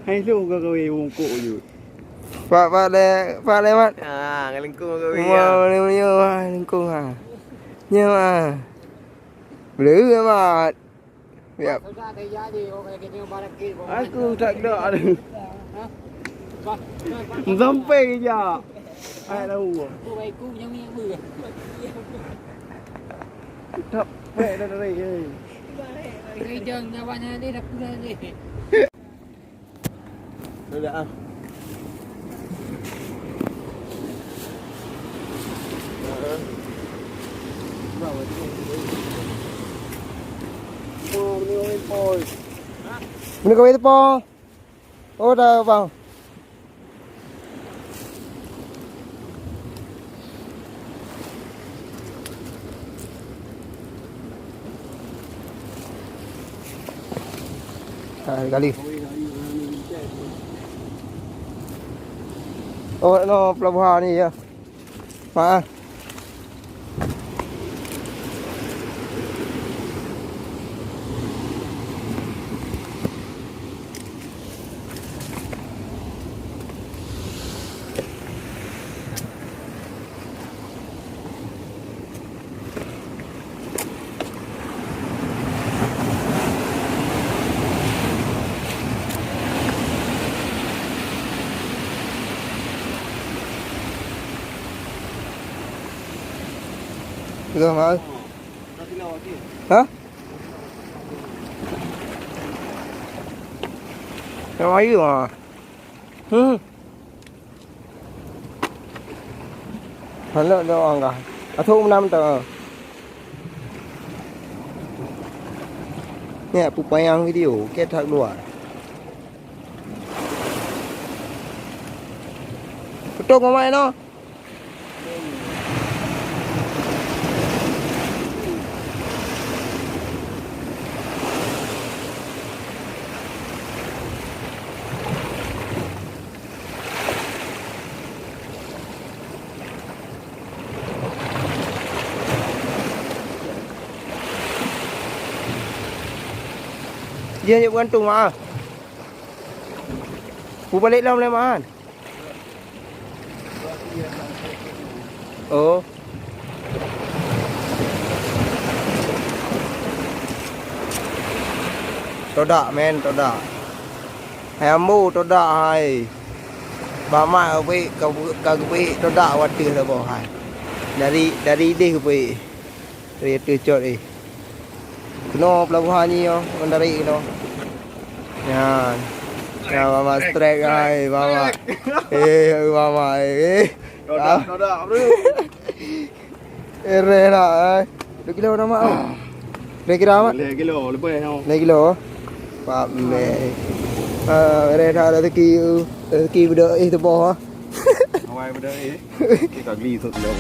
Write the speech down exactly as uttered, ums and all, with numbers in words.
Hai, lu ka kawin bungkuk je. Pak, pak le, pak lewat. Ah, ngelengkung kawin. Wah, ya. Boleh, boleh, wah, lengkung, ha. Nyo, ha. Boleh, mat. Ya. Aku tak ada. Sampai je. Ai tahu. Tak payah dah dari. Kerja nyawa nya dia dah pulang dia. Dah, ah. Mana kau itu, Pong? Oh, dah, Bang. Ah, kali. Oh, no, pelabuhan ni ya. Mak, ah. Sudah, Mak? Ha? Yang air, ah. Hmm. Hana ada orang kah? Atau menam tak? Ni aku payang video, kita tak keluar. Betul kau main, no? Dia hanya bergantung, Mak. Pu balik lom lé, Mak. Oh. Todak, men, todak. Hai ambo, todak, hai. Bak mak ka geubri, ka, ka geubri todak watèe saboh, hai. Dari, dari idéh geubri. Dari ateueh cot, eh. Keunoe pelabuhan nyoe, ngon dari keunoe. Nyan. Ya, Mama strike, hai, Mama. Eh, Mama, eh. Todak, ah. Todak, bro. Eh, reh lah, eh. Dua kilo nama, ah? Kira-kira, Mak? Lima kilo, lebih, no. Lima kilo. Pak Mek. Ah, reh dah rezeki, rezeki budak, eh, teuboh, ah. Awai budak, eh. Kita geli, satu kilo.